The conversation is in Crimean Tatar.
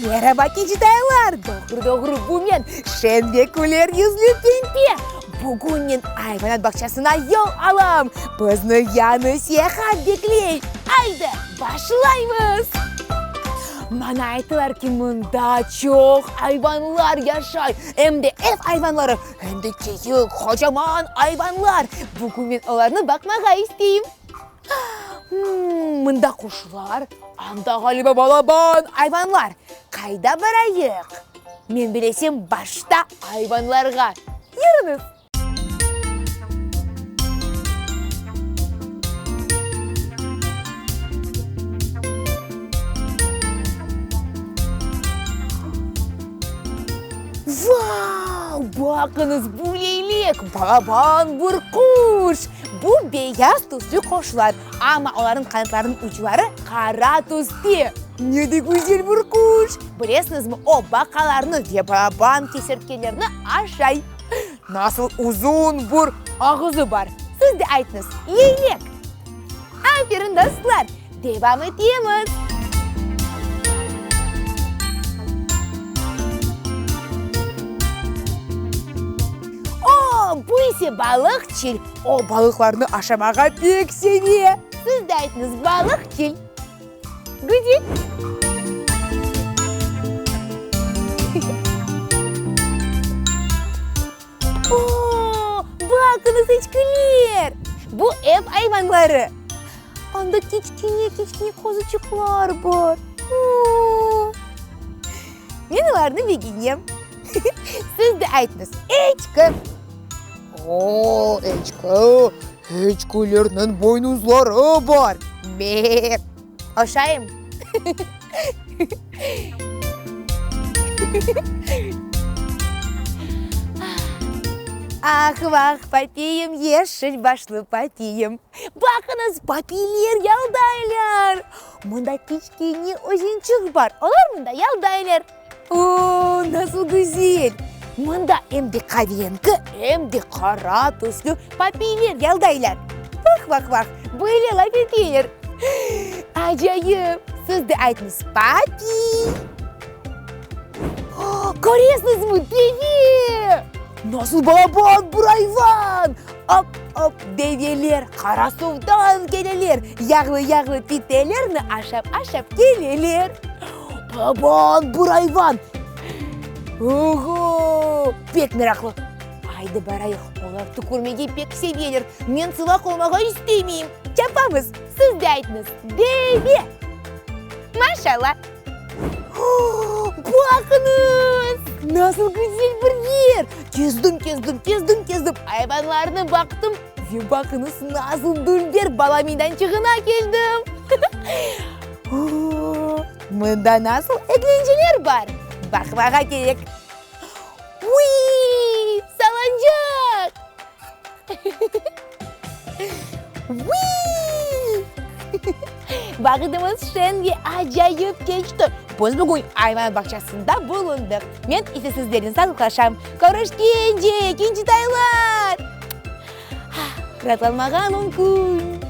Meraba, keçitaylar! Doğru-doğru, bu men, şen ve küler yüzlü Pempe. Bugün men ayvanat bağçasına yol alam. Bizni yañı seyahat bekley. Aydı, başlaymız! Maña ayttılar ki, mında çoq ayvanlar yaşay, em de ev ayvanları, em de kiyik, qocaman ayvanlar. Bugün men olarnı baqmağa isteyim. Mında quşlar, anda, ğaliba, balaban ayvanlar. Qayda barayıq? Men bilesem, başta ayvanlarğa. Yürüñiz! Vau! Baqıñız, bu leylek, balaban bir quş! Bu beyaz tüslü quşlar, amma olarnıñ qanatlarınıñ ucları qara tüste. Ne de güzel bir quş! Bilesiñizmi, o, baqalarnı ve balaban kesertkelerni aşay. Nasıl uzun bir ağızı bar! Siz de aytıñız, leylek! Aferin, dostlar! Devam etemiz! O, bu ise balıqçil. O, balıqlarnı aşamağa pek seve. Siz de aytıñız, balıqçil. Güzel. O, baqıñız, eçkiler! Bu ev ayvanları. Anda kiçkine-kiçkine qozuçıqlar bar. O! Men olarnı begenem. Siz de aytıñız, eçki. O, eçki, eçkilerniñ boynuzları bar. Me! Oşayım? Ah-vah, papiyim, yeşil başlı papiyim. Baqıñız, papiyler yaldaylar. Mında kiçkene özençik bar, olar mında yaldaylar. O, nasıl güzel! Mında em de qaverenki, em de qara tüslü papiyler yaldaylar. Vah-vah-vah, böyle laf eteler. Acayip! Siz de aytıñız, papiy! Köresiñizmi, deve! Nasıl balaban bir ayvan! Op-op, develer Qarasuvdan keleler, yağlı-yağlı pitelerni aşap-aşap keleler. Balaban bir ayvan! Oğo, pek meraqlı! Aydı barayıq, olar tükürmege pek seveler, men sılaq olmağa istemeyim. Çapamız, siz de aytıñız, deve! Maşallah! Baqıñız, nasıl güzel bir yer! Kezdim, kezdim, kezdim, kezdim, ayvanlarnı baqtım ve baqıñız, nasıl dülber bala meydançığına keldim! Mında nasıl eglenceler bar, baqmağa kerek! Uiy, salancaq! Uiy! Vaqıtımız şeñ ve acayip keçti. Biz bugün ayvanat bağçasında bulundıq. Men ise sizlernen sağlıqlaşam. Körüşkence, kincitaylar! Raatlanmağa mümkün.